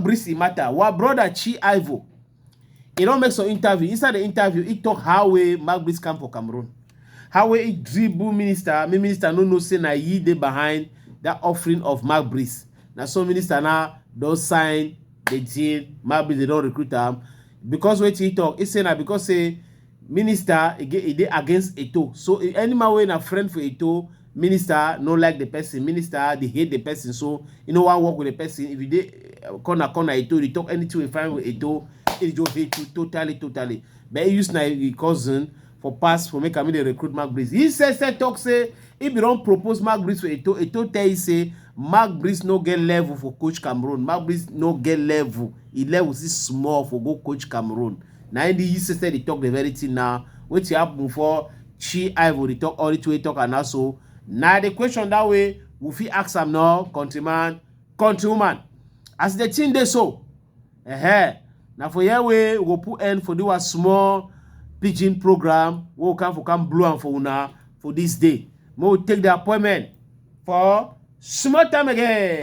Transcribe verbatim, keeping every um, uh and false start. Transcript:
Priest Imata, our brother Chi Ivo, he don make some interview. Inside the interview, he talk how way Mark Breeze come for Cameroon. How way he dribble minister, me minister no know say na he dey behind that offering of Mark Breeze. Na so minister now don sign the deal, Mark Breeze they don recruit am. Because wetin he talk, he say na because say minister e get e dey against Eto. So if any man wey na friend for Eto, minister no like the person, minister dey hate the person. So you know why work with the person. If you dey uh, corner corner Eto, you talk anything we find with Eto, he just hate you totally totally. But he use na him cousin for pass for make am dey recruit Mark Breeze. He say say talk say if you don propose Mark Breeze for Eto, Eto tell you say Mark Breeze no get level for coach Cameroon. Mark Breeze no get level. He level is small for go coach Cameroon. Na him the he say say dey talk the very thing now. Wetin happen for Chi Ivo dey talk all the way talk and also na the question that way we fit ask am now, countryman, countrywoman. As the thing dey so, eh, na for here we go put end for do a small pidgin program. We come for come blow am for una for this day. Make we take the appointment for small time again.